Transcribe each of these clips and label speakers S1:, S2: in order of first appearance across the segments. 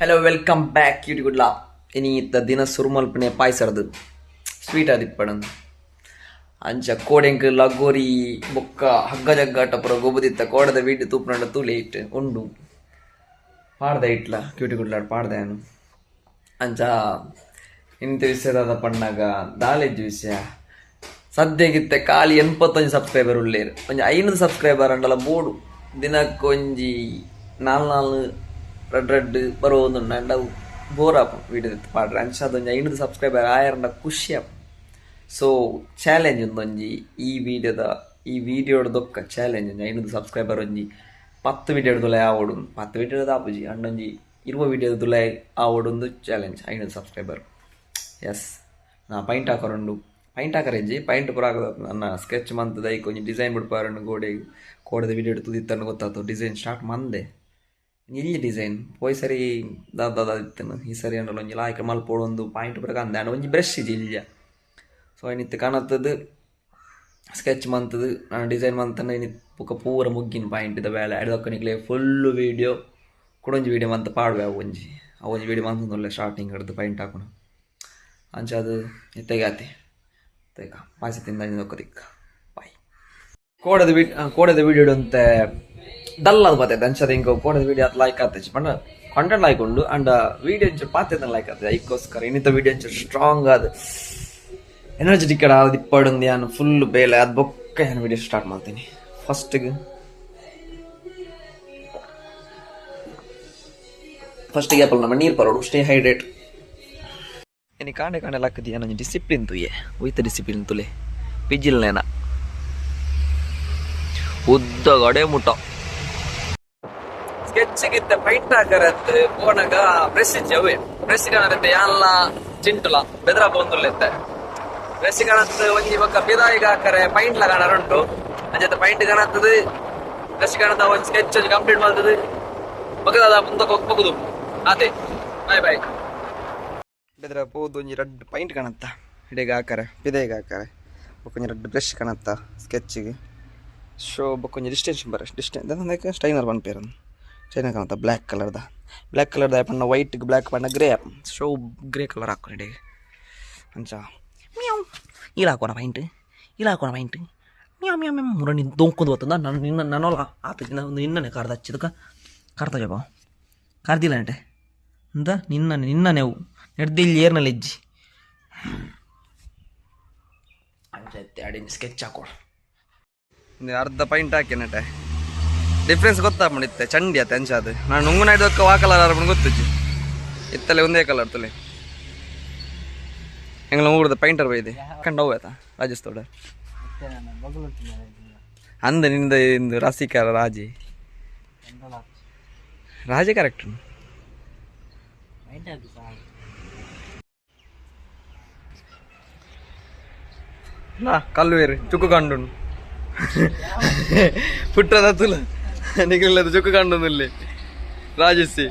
S1: Hello welcome back YouTube ಇನಿ ಇತ್ತ ದಿನ ಸುರುಮಲ್ಪನೆ ಪಾಯ್ಸರ್ದು ಸ್ವೀಟ್ ಆದಿಪ್ಪಡಂದು ಅಂಚ ಕೋಡೆಂಕ್ ಲಗೋರಿ ಬೊಕ್ಕ ಹಗ್ಗ ಜಗ್ಗಾಟ ಪುರ ಗೊಬ್ಬುದಿತ್ತ ಕೋಡದ ವೀಡಿಯೋ ತೂಪುನಂಡ ತೂಲೆ ಇಟ್ಟು ಉಂಡು ಪಾಡ್ದ ಇಟ್ಲ ಕ್ಯೂಟಿ ಗುಡ್ಲಾಡ್ ಪಾಡ್ದ ಏನು ಅಂಚ ಇಂತ ವಿಷಯದಾದ ಪಣ್ಣಾಗ ದಾಲೇಜ್ ವಿಷಯ ಸದ್ಯಗಿತ್ತೆ ಖಾಲಿ 85 ಸಬ್ಸ್ಕ್ರೈಬರ್ ಉಳ್ಳೇರು. ಒಂಜಿ 500 ಸಬ್ಸ್ಕ್ರೈಬರ್ ಅಂಡಲ ಬೋಡು. ದಿನಕ್ಕೊಂಜಿ ನಾಲ್ ನಾಲ್ ರಡ್ ರಡ್ ಬರೋದುಂಡು ಅಂಡ ಬೋರ್ ಆಪುಂಡು ವೀಡಿಯೋ ಪಾಡ್ರೆ. ಅಂಚಾದ್ ಒಂಜಿ 500 ಸಬ್ಸ್ಕ್ರೈಬರ್ ಆಯರಂಡ ಖುಷಿ ಆಪುಂಡು. ಸೊ ಚಾಲೆಂಜ್ ಒಂದೊಂಜಿ ಈ ವಿಡಿಯೋದ ಈ ವಿಡಿಯೋದ ಚಾಲೆಂಜ್ ಒಂಜಿ 500 ಸಬ್ಸ್ಕ್ರೈಬರ್ ಒಂಜಿ 10 ವಿಡಿಯೋ ದುಲೈ ಆವೊಡು. 10 ವಿಡಿಯೋದ ಆಪುಜಿ ಅಂಡೊಂಜಿ 20 ವಿಡಿಯೋದ ದುಲೈ ಆವೊಡು ಚಾಲೆಂಜ್ 500 ಸಬ್ಸ್ಕ್ರೈಬರ್. ಎಸ್ ನಾ ಪೈಂಟ್ ಹಾಕರುಂಡು ಪೈಂಟ್ ಹಾಕರೆಜ್ಜಿ ಪೈಂಟ್ ಪೂರ ಹಾಕದ ನನ್ನ ಸ್ಕೆಚ್ ಮಂತದ ಐಕ್ ಒಂಜಿ ಡಿಸೈನ್ ಬಿಡ್ಪಾರುಂಡು ಗೋಡೆ ಕೋಡೆದ ವಿಡಿಯೋ ತುದಿತ್ತನ್ನು ಗೊತ್ತಾತು ಡಿಸೈನ್ ಸ್ಟಾರ್ಟ್ ಮಂದೆ ಇಲ್ಲಿ ಡಿಸೈನ್ ಪೋಯ್ ಸರಿ ದಾದ ಇತ್ತನು ಈ ಸರಿ ಅಂಡಲ ಒಂಜಿ ಲಾಯ್ಕ್ ಮಲ್ಪೋಡು ಒಂದು ಪಾಯಿಂಟ್ ಪೂರ ಕಂದೆ ಅಂಡ ಒಂಜಿ ಬ್ರಷ್ ಇಜ್ಜಿ ಇಲ್ಯ. ಸೊ ಇನಿತ್ತೆ ಕನತ್ತದು ಸ್ಕೆಚ್ ಮಂತದು ನಾನು ಡಿಸೈನ್ ಮಂತನ ಇನಿ ಬೊಕ ಪೂರ ಮುಗ್ಗಿನ ಪಾಯಿಂಟ್ ದ ಬೇಲೆ ಅಡ್ದಕ್ಕ ನಿಕ್ಲೆ ಫುಲ್ ವೀಡಿಯೋ ಕುಡೊಂಜಿ ವೀಡಿಯೋ ಮಂತ್ ಪಾಡ್ವೆ ಅವು ಒಂಜಿ ಅವು ಒಂಜಿ ವೀಡಿಯೋ ಮಂತೊಂದುಲ್ಲೆ ಸ್ಟಾರ್ಟಿಂಗ್ ಹಿಡ್ದು ಪೈಂಟ್ ಹಾಕುನ ಅಂಚಾದ್ ಇತ್ತೆಗೆ ಆತೆ ತೇಕ ಪಾಯಸ ತಿಂದ ತಿಕ್ಕ ಬಾಯ್. ಕೋಡದ ಕೋಡದ ವೀಡಿಯೋ ಅಂತೆ ಡಲ್ ಅದು ಬರ್ತೈತೆ ಅಂಚದ ಇಂಕ ಕೋಡದ ವೀಡಿಯೋ ಅದು ಲೈಕ್ ಆತೈತಿ ಪಂಡ ಕಂಟೆಂಟ್ ಲೈಕ್ ಉಂಡು ಅಂಡ ವೀಡಿಯೋ ಇಂಚ ಪಾತೆದ ಲೈಕ್ ಆತದೆ ಐಕ್ಕೋಸ್ಕರ ಇನ್ನಿತ ವೀಡಿಯೋ ಇಂಚ ಸ್ಟ್ರಾಂಗ್ ಆದ್ ಎನರ್ಜೆಟಿಕ್ ಆದ್ ಇಪ್ಪಡುಂದು ಯಾನ್ ಫುಲ್ ಬೇಲೆ ಅದು ಬೊಕ್ಕ ಯಾನ್ ವೀಡಿಯೋ ಸ್ಟಾರ್ಟ್ ಮಾಡ್ತೀನಿ. ಫಸ್ಟ್ಗೆ ಫಸ್ಟಿಗೆ ಆಪಲ್ ನಮ್ಮ ನೀರು ಪರೋಡು ಸ್ಟೇ ಹೈಡ್ರೇಟ್. ಇನಿ ಕಾಂಡೆ ಕಾಂಡೆ ಲಕ್ಕದಿ ಒಂಜಿ ಡಿಸಿಪ್ಲಿನ್ ತುಯೆ ಒಯ್ತ ಡಿಸಿಪ್ಲಿನ್ ತುಲೆ ಪಿಜಿಲ್ ನೇನ ಉದ್ದ ಗಡೆ ಮುಟ್ಟ ಸ್ಕೆಚ್ ಗಿತ್ತ ಪೈಂಟ್ ಹಾಕರತ್ ಪೋನಗ ಬ್ರಷ್ ಇಜ್ಜಿ ಅವೇ ಬ್ರಷ್ ಕಾಣರತ್ತೆ ಯಾನ್ಲ ಚಿಂಟುಲ ಬೆದ್ರ ಪೋಂದುಲ್ಲೆತ್ತೆ ಬ್ರಷ್ ಕಾಣತ್ ಒಂಜಿ ಬೊಕ್ಕ ಪಿದಾಯಿಗ್ ಹಾಕರೆ ಪೈಂಟ್ ಲ ಕಾಣರುಂಟು ಅಂಚತೆ ಪೈಂಟ್ ಕಾಣತ್ತದು ಬ್ರಷ್ ಕಾಣತ್ತ ಒಂಜಿ ಸ್ಕೆಚ್ ಒಂಜಿ ಕಂಪ್ಲೀಟ್ ಮಲ್ತದು ಬೊಕ್ಕ ದಾದ ಪೊಕುದು ಆತೆ ಬಾಯ್ ಬಾಯ್. ಬೆದ್ರ ಪೋದು ಒಂಜಿ ರಡ್ಡ್ ಪೈಂಟ್ ಕಾಣತ್ತ ಇಡೆಗ್ ಹಾಕರೆ ಪಿದಯಿಗ್ ಹಾಕರೆ ಬೊಕ್ಕ ಒಂಜಿ ರಡ್ಡ್ ಬ್ರಷ್ ಕಾಣತ್ತ ಸ್ಕೆಚ್ಗೆ ಶೋ ಬೊಕ್ಕ ಒಂಜಿ ಡಿಸ್ಟೆನ್ಸ್ ಬರ ಡಿಸ್ಟೆನ್ಸ್ ದಾದ ಸ್ಟೈನರ್ ಪನ್ಪೆರ್ ಸ್ಟೈನರ್ ಕಾಣತ್ತ ಬ್ಲ್ಯಾಕ್ ಕಲರ್ದ ಬ್ಲ್ಯಾಕ್ ಕಲರ್ದ ಪಂಡ ವೈಟ್ ಬ್ಲ್ಯಾಕ್ ಪಂಡ ಗ್ರೇ ಶೋ ಗ್ರೇ ಕಲರ್ ಹಾಕೋಣ ಇಡೆಗ್ ಅಂಚ ಮ್ಯಾವ್ ಇಲ್ಲ ಹಾಕೋಣ ಪೈಂಟ್ ಇಲ್ಲ ಹಾಕೋಣ ಪೈಂಟ್ ಮ್ಯಾವ್ ಮ್ಯಾವ್ ಮ್ಯಾವ್ ಮುರಣಿ ದೊಂಕೊಂದು ಬತ್ತದ ನಾನು ನಿನ್ನ ನನ್ನೊಲ ಆತ ನಿನ್ನನೆ ಕಾರ್ದ ಹಚ್ಚಿದಕ್ಕ ಕಾರ್ತ ಜಪ ಕಾರ್ದಿಲ್ಲ ನೆಟೆ ಎಂತ ನಿನ್ನನೆ ನಿನ್ನನೆ ಅವು ನೆಡ್ದು ಏರ್ನಲ್ಲಿ ಇಜ್ಜಿ ಅಂಚ ಅಡಿನ ಸ್ಕೆಚ್ ಹಾಕೋಣ ಅರ್ಧ ಪೈಂಟ್ ಹಾಕಿ ನೆಟೆ ಡಿಫ್ರೆನ್ಸ್ ಗೊತ್ತಾಪುಂಡು ಇತ್ತೆ ಚಂಡಿ ಅತ್ತೆ ಅಂಚಾದ್ ನಾನು ನುಂಗು ನಾಯ್ದಕ್ಕ ವಾ ಕಲರ್ ಆರ್ಪುಂಡು ಗೊತ್ತುಜ್ಜಿ ಇತ್ತಲೆ ಒಂದೇ ಕಲರ್ ತುಲೆ ಎಂಗ್ಲ ಊರ್ದ ಪೈಂಟರ್ ಬೈದೆ ಕಂಡ ಹೋಯ್ತಾ ರಾಜೇಶ್ ತೋಡ ಅಂದ ನಿಂದ ಇಂದು ರಸಿಕರ ರಾಜಿ ರಾಜೆ ಕರೆಕ್ಟ್ ನಾ ಕಲ್ವೇರು ಚುಕ್ಕು ಕಂಡು ಪುಟ್ಟದ ತುಲ ನಿಗಲದ ಚುಕ್ಕು ಕಂಡು ರಾಜಸ್ಸಿ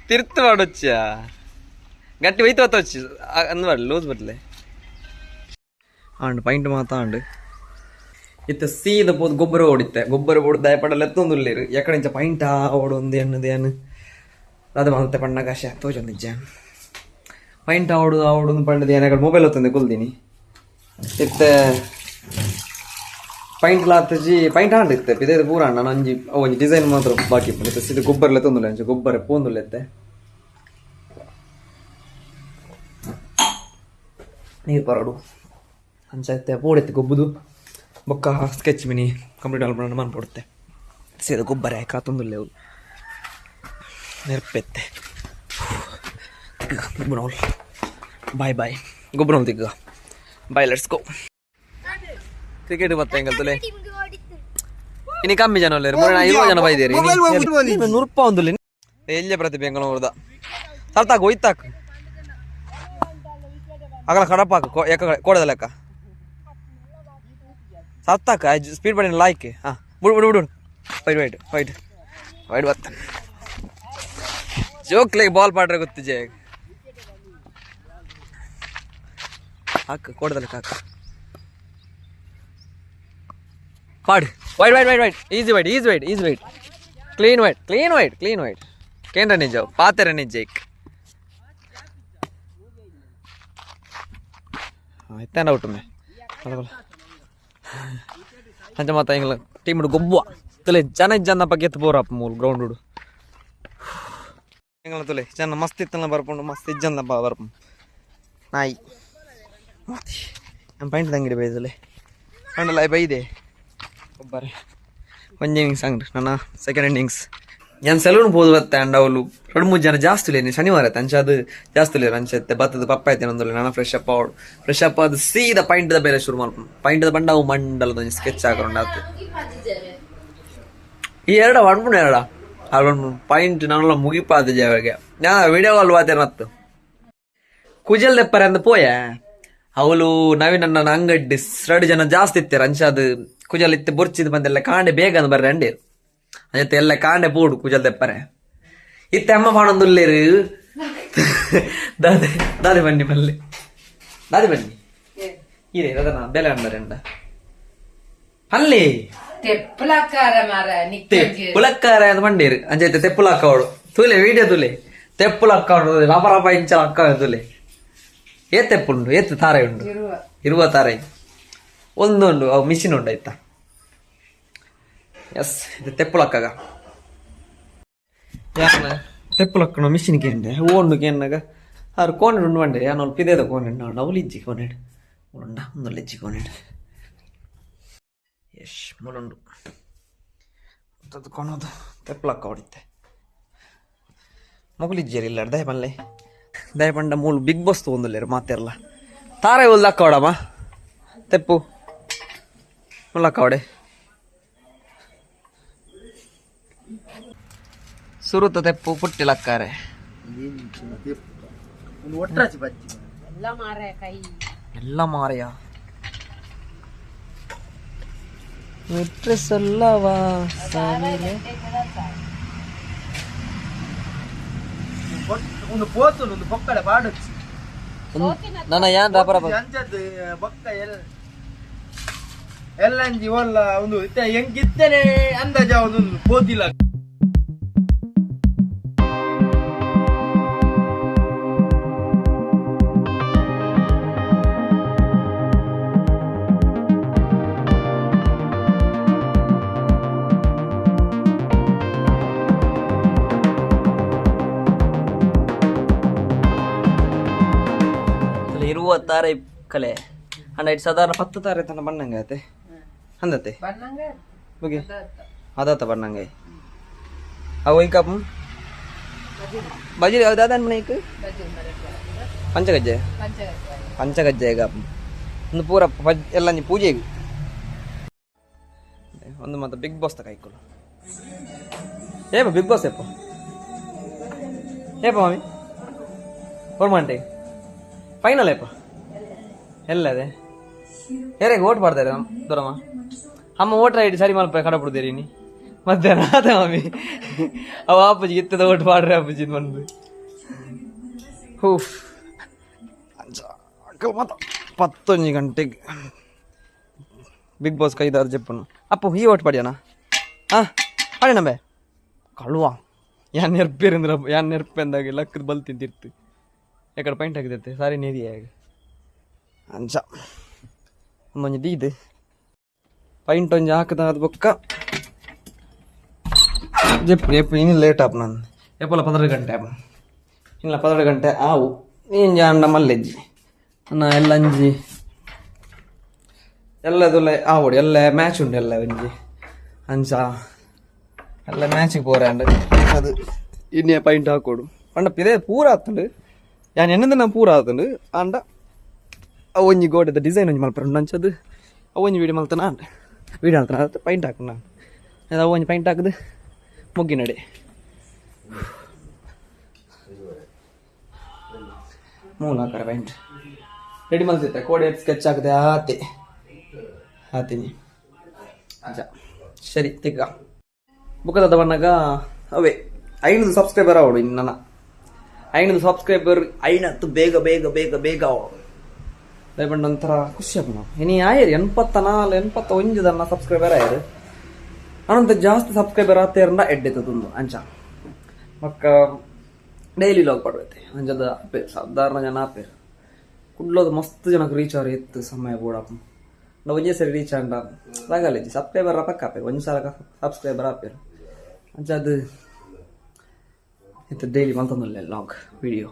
S1: ತಿರ್ತು ಪಾಡೊಚ್ಚಾ ಗಟ್ಟಿ ಒಯ್ತು ಬತ್ತೊಚ್ಚಿ ಅಂದ್ ಪಾಡ್ಲೆ ಲೂಸ್ ಬಟ್ಲೆ ಆಂಡ್ ಪೈಂಟ್ ಮಾತ ಆಂಡ್ ಇತ್ತೆ ಸೀದ ಪೋದು ಗೊಬ್ಬರ ಓಡಿತ್ತೆ ಗೊಬ್ಬರ ಬೋಡು ದಯಪಡಲ ಎತ್ತೊಂದುಲ್ಲೇರು ಎಕಡೆ ಪೈಂಟ್ ಓಡೊಂದು ಎಣ್ಣದು ಏನು ಅದು ಮಲ್ತೆ ಪಣ್ಣಗ ಆಶೆ ತೋಜೊಂದಿಜ್ಜ ಪೈಂಟ್ ಆವಡು ಆವಡು ಪಂಡದು ಏನಾಗ ಮೊಬೈಲ್ ಹೊತ್ತಂದೆ ಕುಲ್ದಿನಿ ಇತ್ತೆ ಪೈಂಟ್ ಲಾತಜಿ ಪೈಂಟ್ ಆಂಡ್ ಇತ್ತೆ ಪಿದೇದ ಪೂರ ಅಣ್ಣ ಒಂಜಿ ಒಂಜಿ ಡಿಸೈನ್ ಮಾತ್ರ ಬಾಕಿ ಇಪ್ಪುಂಡು ಇತ್ತೆ ಸೀದ ಗೊಬ್ಬರ ಎತ್ತೊಂದುಲ್ಲ ಅಂಚ ಗೊಬ್ಬರ ಪೋಂದುಲ್ಲ ಇತ್ತೆ ನೀರು ಪರಡು ಅಂಚ ಇತ್ತೆ ಪೋಡಿತ್ತು ಗೊಬ್ಬುದು ಬೊಕ್ಕ ಸ್ಕೆಚ್ ಮಿನಿ ಕಂಪ್ಲೀಟ್ ಆಲ್ಪುಂಡ ಮನ್ಪೊಡುತ್ತೆ ಸೀದ ಗೊಬ್ಬರ ಕಾತೊಂದುಲ್ಲೆ ಅವು ನೆರ್ಪೆತ್ತೆ ಗೊಬ್ಬರ ಬಾಯ್ ಬಾಯ್ ಗೊಬ್ಬರ ತಿಕ್ಕ ಬಾಯ್ let's go cricket ಬತ್ತ ಎಂಗಲ್ ತುಲೆ ಇನಿ ಕಮ್ಮಿ ಜನ ಉಲ್ಲೇರು ಮೂರು 20 ಜನ ಬೈದೇರಿ ನೂರು ರೂಪಾಯಿ ಒಂದುಲ್ಲೆ ಎಲ್ಯ ಪ್ರತಿಭೆ ಎಂಗಲ ಸರ್ತಾಕು ಒಯ್ತಾಕು ಅಗಲ ಕಡಪಾಕು ಎಕ್ಕ ಕೋಡದ ಲೆಕ್ಕ ಸತ್ತಾಕ ಸ್ಪೀಡ್ ಬಡಿ ಲಾಯ್ಕ್ ಹಾಂ ಬಿಡು ಬಿಡು ಬಿಡು ವೈಟ್ ವೈಟ್ ವೈಟ್ ವೈಟ್ ಬತ್ತ ಜೋಕ್ಲೆಗ್ ಬಾಲ್ ಪಾಡ್ರೆ ಗೊತ್ತಿಜೆ ಹಾಕು ಕೋಡದ ಲೆಕ್ಕ ಹಾಕು. ಪಾಡ್. Wide, wide, wide, wide. Easy wide, easy wide, easy wide. Clean wide, clean wide, clean wide. ಕೇಂದ್ರ ನಿಜ ಪಾತೆರ ನಿಜ ಇತ್ತಾಂಡ ಔಟುಮೆ ಅಂಚ ಮಾತ ಎಂಗ್ಲ ಟೀಮ್ ಗೊಬ್ಬುವ ತುಲೆ ಜನ ಜನ ಬಗ್ಗೆ ಬೋರಪ್ಪ ಮೂಲು ಗ್ರೌಂಡ್. ಎಂಗ್ಲ ತುಲೆ ಜನ ಮಸ್ತ್ ಇತ್ತಲ್ಲ ಬರ್ಪುಂಡು, ಮಸ್ತ್ ಇಜ್ಜಂದ ಬರ್ಪುಂಡು. ನಾಯಿ ನಮ್ಮ ಪೈಂಟ್ ತಂಗಿಡಿ ಬೈದಲೆ ಪಂಡಲ ಬೈದೆ ಒಬ್ಬರೇ. ಒಂಜಿ ಇನ್ನಿಂಗ್ಸ್ ಅಂಗ್ರಿ, ನನ್ನ ಸೆಕೆಂಡ್ ಇನ್ನಿಂಗ್ಸ್. ಯಾನ್ ಸೆಲೂನ್ ಪೋದು ಬತ್ತೆ ಅಂಡ ಅವಳು ಎರಡು ಮೂರು ಜನ ಜಾಸ್ತಿ ಇಲ್ಲ. ಶನಿವಾರ ಆಯ್ತು, ಅಂಚ ಅದು ಜಾಸ್ತಿ ಇಲ್ಲ. ಅಂಚ ಬತ್ತದ ಪಪ್ಪ ಐತೆ ನಂದು. ನಾನು ಫ್ರೆಶ್ ಅಪ್ ಆವಡು, ಫ್ರೆಶ್ ಅಪ್ ಅದು ಸೀದಾ ಪೈಂಟ್ the ಬೇರೆ ಶುರು ಮಲ್ಪ. ಪೈಂಟ್ the ಬಂಡ ಅವು ಮಂಡಲದ ಒಂಜಿ ಸ್ಕೆಚ್ ಹಾಕೊಂಡು ಆತು. ಈ ಎರಡ ಪನ್ಪುಂಡು, ಎರಡ ಅಲ್ಲೊಂದು ಪೈಂಟ್ ನಾನೆಲ್ಲ ಮುಗಿಪಾದ ಜಾವಾಗ ನಾ ವಿಡಿಯೋ ಕಾಲ್ ವಾತೇನತ್ತು. ಕುಜಲ್ ದೆಪ್ಪರೆ ಅಂದ್ ಪೋಯ. ಅವಳು ನವೀನ್ ನನ್ನ ಅಂಗಡಿ ಎರಡು ಜನ ಜಾಸ್ತಿ ಇತ್ತೆರ್. ಅಂಚ ಅದು ಕುಜಲ್ ಇತ್ತೆ ಬೊರ್ಚಿದ್ ಬಂದೆಲ್ಲ ಕಾಂಡೆ ಬೇಗ ಅಂದ್ ಬರ್ರೆ ಅಂಡೇರು. ಅಂಚತೆ ಎಲ್ಲ ಕಾಂಡೆ ಪೋಡು ಕುಜಲ್ ದೆಪ್ಪರೆ. ಇತ್ತೆ ಅಮ್ಮ ಪಾಡೊಂದುಲ್ಲೇರು. ದಾದೆ ದಾದೆ ಬನ್ನಿ ಬಲ್ಲೆ, ದಾದೆ ಬನ್ನಿ ಇರೇ ದಾದನ ಬೆಲೆ ಅಂಡರೆಂಡ ಅಲ್ಲಿ.
S2: ತೆಪ್ಪುಲಕ್ಕಾರ ಮಾರ ನಿಕ್ಕಂಜಿ.
S1: ತೆಪ್ಪುಲಕ್ಕಾರ ಅಂತ ಬಂಡೇರು. ಅಂಚೈತೆ ತೆಪ್ಪುಲಕ್ಕವಳು ತೂಲೆ, ವಿಡಿಯೋ ತೂಲೆ. ತೆಪ್ಪುಲಕ್ಕವಳು ರಪ ರಪ ಇಂಚ ಅಕ್ಕ ತೂಲೆ. ಏತೆಪ್ಪುಂಡು, ಏತ್ ತಾರೆ ಉಂಡು?
S2: ಇರುವ.
S1: ಇರುವ ತಾರೆ ಒಂದುಂಡು. ಅವು ಮಿಷಿನ್ ಉಂಡು ಆಯ್ತಾ? ಎಸ್, ಇದು ತೆಪ್ಪುಲಕ್ಕಗ. ಯಾನ ತೆಪ್ಪುಲಕ್ಕನ ಮಿಷಿನ್ ಕೇಂಡೆ ಓಂಡು ಕೇನ್ನಾಗ ಆರು ಕೋಣೆಡ್ ಉಂಡು ಬಂಡೆ. ಯಾನ್ ಅವ್ಲು ಪಿದೇದ ಕೋಣೆಡ್ ನಾವು ಅವಳು ಇಜ್ಜಿ ಕೋಣೆಡ್ ಉಂಡ ಒಂದು ಇಜ್ಜಿ ಕೋಣೆಡ್. ಎಶ್ ಮುಳುಂಡು ಅದು ಕೊನೋದು ತೆಪ್ಪುಲಕ್ಕ ಹೊಡಿತೆ. ಮೊಗಲಿಜ್ಜೇರಿ ಇಲ್ಲ. ದಯ ಪನ್ಲೆ, ದಯ ಪಂಡ ಮೂಲು ಬಿಗ್ ಬಾಸ್ ತಗೊಂದುಲ್ಲೇರು ಮಾತೆರ್ಲ. ತಾರೆ ಉಲ್ದ ಅಕ್ಕವಡಮ್ಮ ತೆಪ್ಪು ಮುಲ್ಲಕ್ಕವಡೆ. ಸುರುತ ತೆಪ್ಪು ಪುಟ್ಟಿಲಕ್ಕಾರೆ.
S3: ಒಂದು ಒಟ್ರಾಸಿ ಬಜ್ಜಿ.
S2: ಎಲ್ಲ ಮಾರ ಕೈ.
S1: ಎಲ್ಲ ಮಾರೆಯ ಮಿಟ್ರೆ ಸೊಲ್ಲವಾ ಸಾವಿಲೆ.
S3: ಒಂದು ಪೋತುಂಡು, ಒಂದು ಬೊಕ್ಕಡೆ ಪಾಡೊಚ್ಚಿ.
S1: ನನ್ನ ಯಾನ್ ರಪ ರಪ.
S3: ಅಂಚದ್ದು ಬೊಕ್ಕ ಎಲ್ ಎಲ್ಲಂಜಿ ಒಲ್ಲ ಒಂದು ಇತ್ತೆ ಎಂಕ್ ಇತ್ತನೆ ಅಂದಾಜ ಒಂದು ಪೋತಿಲ್ಲ.
S1: ಇರುವ ತಾರೆ ಕಲೆ ಅಂಡ it ಸಾಧಾರಣ 10 ತಾರೆ ತನ ಬಣ್ಣಂಗೆ ಆತೆ ಅಂದತೆ.
S2: ಬಣ್ಣಂಗ.
S1: ಓಕೆ, ಅದಾತ ಬಣ್ಣಂಗೆ. ಅವು ಈ ಕಪ್ ಬಜಿರಿ ಅವು ದಾದ ಮನೆ ಪಂಚಗಜ್ಜೆ. ಪಂಚಗಜ್ಜೆ ಕಾಪ್ ಒಂದು ಪೂರ ಎಲ್ಲ ಒಂಜಿ ಪೂಜೆಗೆ ಒಂದು. ಮತ್ತೆ ಬಿಗ್ ಬಾಸ್ ತ ಕೈಕೊಲು ಏಪ? ಬಿಗ್ ಬಾಸ್ ಏಪ ಏಪ ಮಾಮಿ? ಗಂಟೆ ಫೈನಲ್ ಏಪ? ಎಲ್ಲ ಅದೇ ಏರೆಗ್ ಓಟ್ ಮಾಡ್ತಾರೆ ದೊರಮ್ಮ. ಅಮ್ಮ ವೋಟರ್ ಐಡಿ ಸರಿ ಮಲ್ಪ ಕಡಪುಡ್ದೇರಿ ನೀ ಮಧ್ಯಾಹ್ನ ಆತ ಮಾಮಿ. ಅವ ಅಪ್ಪಜಿ ಇತ್ತದ ಓಟ್ ಪಾಡ್ರೆ ಅಪ್ಪಜಿ ಬಂದು. ಹೂಫ್ ಮತ್ತ 11 ಗಂಟೆಗೆ ಬಿಗ್ ಬಾಸ್ ಕೈದಾರ ಜಪ್ಪನು. ಅಪ್ಪು ಈ ಓಟ್ ಪಾಡ್ಯಾನ? ಹಾಂ, ಪಾಡ್ಯಾನ ಬೇ ಕಳುವ. ಯಾನ್ ನೆರ್ಪೇರಿಂದ್ರ, ಯಾನ್ ನೆರ್ಪೆಂದಾಗ ಲಕ್ಕದ ಬಲ್ ತಿಂತಿರ್ತು. ಯಾಕಡೆ ಪೈಂಟ್ ಹಾಕಿದೈತೆ ಸಾರಿ ನೀರಿ ಆಗ. ಅಂಚ ಒಂದೊಂಜಿ ದೀದ್ ಪೈಂಟ್ ಒಂಜಿ ಹಾಕದ. ಅದು ಬೊಕ್ಕ ಜೆಪ್ಪು ಎಪ್ಪು ಇನ್ನು ಲೇಟ್ ಆಪ್ ನಾನು ಎಪ್ಪಲ 12 ಗಂಟೆ ಆಪ ಇಲ್ಲ 12 ಗಂಟೆ ಆವು. ನೀನ್ ಜಾಂಡ ಮಲ್ಲೆಜ್ಜಿ ಅನ್ನ ಎಲ್ಲ ಅಂಜಿ ಎಲ್ಲದಲ್ಲ ಆವೊಡು. ಎಲ್ಲ ಮ್ಯಾಚ್ ಉಂಡು, ಎಲ್ಲ ಒಂಜಿ ಅಂಚ ಎಲ್ಲ ಮ್ಯಾಚಿಗೆ ಪೋರೆ ಅಂಡ್ ಅದು ಇನ್ನೇ ಪೈಂಟ್ ಹಾಕೋಡು ಪಂಡ ಪಿದೆ ಪೂರ ಆತುಂಡು. ಯಾನ್ ಎನ್ನದ ಪೂರ ಆತುಂಡು. ಅಂಡ ಅವು ಒಂಜಿ ಗೋಡೆದ ಡಿಸೈನ್ ಒಂಜಿ ಮಲ್ಪರೆ ಉಂಡು. ಅಂಚದು ಅವು ಒಂಜಿ ವೀಡಿಯೋ ಮಲ್ತನ ಅಂಡ ವೀಡಿಯೋ ಮಲ್ತನ ಅದು ಪೈಂಟ್ ಹಾಕು ನಾನು. ಅದು ಅವು ಒಂಜಿ ಪೈಂಟ್ ಹಾಕುದು ಮುಗ್ಗಿ ನಡೆ ಮೂಲ ಹಾಕರೆ ಪೈಂಟ್ ರೆಡಿ ಮಲ್ತಿತ್ತೆ. ಕೋಡೆ ಸ್ಕೆಚ್ ಹಾಕಿದೆ ಆತೆ ಆತೀನಿ. ಅಂಚ ಸರಿ ತಿಕ್ಕ ಬುಕ್ಕದ ಬಣ್ಣಗ ಅವೇ 500 ಸಬ್ಸ್ಕ್ರೈಬರ್ ಅವಡು. ಇನ್ನು ನನ್ನ 500 ಸಬ್ಸ್ಕ್ರೈಬರ್ ಐನತ್ತು ಬೇಗ ಬೇಗ ಬೇಗ ಬೇಗ ಅವಡು. ದಯಪಂಡ ಒಂಥರ ಖುಷಿ ಆಪುಂಡು. ಇನಿ ಆಯೆರ್ 84, 81 ದನ್ನ ಸಬ್ಸ್ಕ್ರೈಬರ್ ಆಯೆರ್. ಅನಂತ ಜಾಸ್ತಿ ಸಬ್ಸ್ಕ್ರೈಬರ್ ಆತೇರಂಡ ಎಡ್ಡೆತ್ತುಂದು. ಅಂಚ ಬೊಕ್ಕ ಡೈಲಿ ವ್ಲಾಗ್ ಪಾಡ್ವೆತೆ. ಅಂಚದ ಆಪೆರ್, ಸಾಧಾರಣ ಜನ ಆಪೆರ್. ಕುಡ್ಲದ ಮಸ್ತ್ ಜನಕ್ಕೆ ರೀಚ್ ಆರ್ ಎತ್ತು ಸಮಯ ಬೋಡಾಪುಂಡು. ಒಂಜೇ ಸರಿ ರೀಚ್ ಆಂಡ ದಾಗಲೇಜಿ. ಸಬ್ಸ್ಕ್ರೈಬರ್ ಪಕ್ಕ ಆಪೆರ್, ಒಂಜಿ ಸಲ ಸಬ್ಸ್ಕ್ರೈಬರ್ ಆಪೆರ್. ಅಂಚ ಅದು ಇತ್ತೆ ಡೈಲಿ ಮಲ್ತೊಂದುಲ್ಲೆ ವ್ಲಾಗ್ ವಿಡಿಯೋ.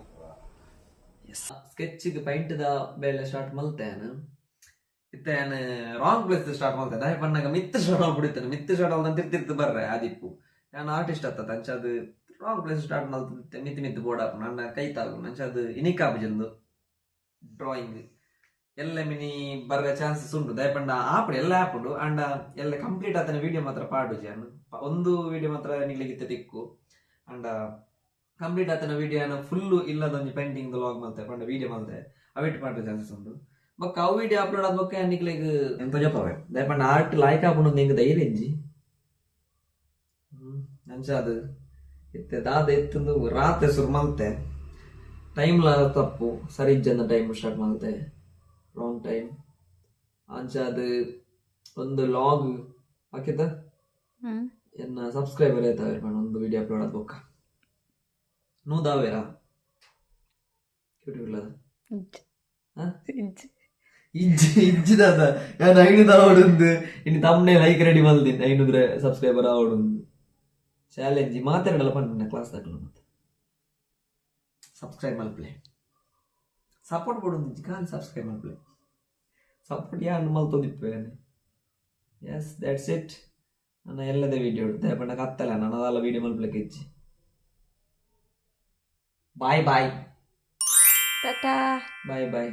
S1: ಎಸ್, ಸ್ಕೆಚ್ಗೆ ಪೈಂಟ್ದ ಬೇಲೆ ಸ್ಟಾರ್ಟ್ ಮಲ್ತೆ ಯಾನ್. ಇತ್ತೆ ಯಾನ್ ರಾಂಗ್ ಪ್ಲೇಸ್ ಸ್ಟಾರ್ಟ್ ಮಲ್ತೆ. ದಾಯೆ ಪನ್ನಗ ಮಿತ್ತ್ ಸ್ಟಾರ್ಟ್ ಮಲ್ಪುಡಿತ್ತೇನೆ. ಮಿತ್ತ್ ಸ್ಟಾರ್ಟ್ ಮಲ್ತ ತಿರ್ತ್ ತಿರ್ತ್ ಬರ್ರೆ ಆದಿಪ್ಪು. ಯಾನ್ ಆರ್ಟಿಸ್ಟ್ ಅತ್ತ, ಅಂಚ ಅದು ರಾಂಗ್ ಪ್ಲೇಸ್ ಸ್ಟಾರ್ಟ್ ಮಲ್ತಿತ್ತೆ. ಮಿತ್ತ್ ಮಿತ್ತ್ ಬೋಡಾಪುಂಡು, ಅಂಡ ಕೈ ತಾಗುಂಡು. ಅಂಚ ಅದು ಇನಿಕ್ ಆಪುಜಂದು ಡ್ರಾಯಿಂಗ್ ಎಲ್ಲ ಮಿನಿ ಬರ್ರೆ ಚಾನ್ಸಸ್ ಉಂಟು. ದಯಪಂಡ ಆಪುಂಡು, ಎಲ್ಲ ಆಪುಂಡು. ಅಂಡ ಎಲ್ಲ ಕಂಪ್ಲೀಟ್ ಆತನ ವಿಡಿಯೋ ಮಾತ್ರ ಪಾಡುಜಿ ಯಾನ್. ಒಂದು ವಿಡಿಯೋ ಮಾತ್ರ ನಿಗ್ಲಿಗಿತ್ತ ತಿಕ್ಕು. ಅಂಡ ಕಂಪ್ಲೀಟ್ ಆತನ ವಿಡಿಯೋ ಫುಲ್ ಇಲ್ಲದ ಒಂಜಿ ಪೇಂಟಿಂಗ್ ವ್ಲಾಗ್ ಮಲ್ತೆ ಪಂಡ ವಿಡಿಯೋ ಮಲ್ತೆ, ಅವಿಟ್ ಪಾಡ್ರೆ ಚಾನ್ಸಸ್ ಉಂಟು. ಬೊಕ್ಕ ಅವು ವಿಡಿಯೋ ಅಪ್ಲೋಡ್ ಆದ ಬೊಕ್ಕ ನಿಕ್ಲೆಗ್ ತೋಜಪಾವೆ. ದಯಪಂಡ ಆರ್ಟ್ ಲಾಯ್ಕ್ ಆಪುಂಡು ಎಂಕ್ ಧೈರ್ಯ ಇಜ್ಜಿ. ಅಂಚ ಅದು ಇತ್ತೆ ದಾದ ಇತ್ತಂದು ರಾತ್ರಿ ಶುರು ಮಲ್ತೆ. ಟೈಮ್ ಲ ತಪ್ಪು, ಸರಿ ಇಜ್ಜಂದ ಟೈಮ್ ಸ್ಟಾರ್ಟ್ ಮಲ್ತೆ, ರಾಂಗ್ ಟೈಮ್. ಅಂಚ ಅದು ಒಂದು ವ್ಲಾಗ್ ಹಾಕಿದ. ಎನ್ನ ಸಬ್ಸ್ಕ್ರೈಬರ್ ಐತಾವೆ ಪಂಡ ಒಂದು ವಿಡಿಯೋ ಅಪ್ಲೋಡ್ ಆದ ಬೊಕ್ಕ ನೂದಾವೇರಾ ಯೂಟ್ಯೂಬ್? ಹ? ಇಜ್ಜಿ ಇಜ್ಜಿ ದಾದ? ಯಾನ್ 500 ಆವೊಡುಂದು ಇನಿ ತಮ್ಮನೆ ಲೈಕ್ ರೆಡಿ ಮಲ್ದಿನಿ. 500 ಸಬ್ಸ್ಕ್ರೈಬರ್ ಆವೊಡುಂದು ಚಾಲೆಂಜ್. ಮಾತೆರಡಲ ಪಂಡ ಕ್ಲಾಸ್ ದಾಕಲು ಮತ್ತೆ ಸಬ್ಸ್ಕ್ರೈಬ್ ಮಲ್ಪಲೆ, ಸಪೋರ್ಟ್ ಕೊಡೊಂದು ಖಾಲಿ ಸಬ್ಸ್ಕ್ರೈಬ್ ಮಲ್ಪಲೆ. ಸಪೋರ್ಟ್ ಯಾನ್ ಮಲ್ತೊಂದಿಪ್ಪೆ. S, that's it. ನನ್ನ ಎಲ್ಲದ ವಿಡಿಯೋ ದಯಪಂಡ ಕತ್ತಲ ನನ್ನ ವಿಡಿಯೋ ಮಲ್ಪಲಿಕ್ಕೆ ಇಜ್ಜಿ. Bye bye.
S2: Tata.
S1: Bye boy.